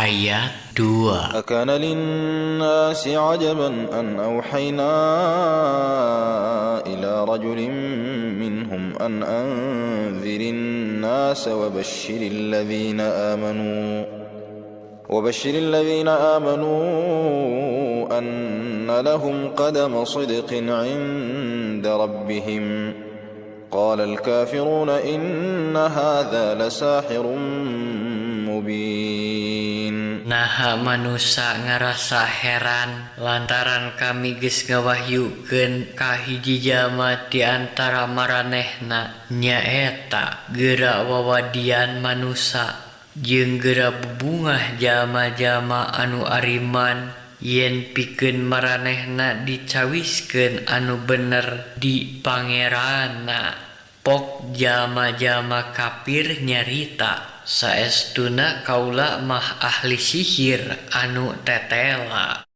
ayat 2. أكان للناس عجبا أن أوحينا إلى رجل منهم أن أنذر الناس وبشر الذين آمنوا أن لهم قدم صدق عند ربهم. قال الكافرون إن هذا لساحر مبين. Naha manusa ngarasa heran lantaran kami geus ngawahyukeun ka hiji jalma ti antara maranehna, nyaeta geura wawadian manusa jeung geura bubungah jalma-jalma anu ariman yen pikeun maranehna dicawiskeun anu bener di Pangeranna. Pok jalma-jalma kapir nyarita, "Saestuna kaula mah ahli sihir anu tetela."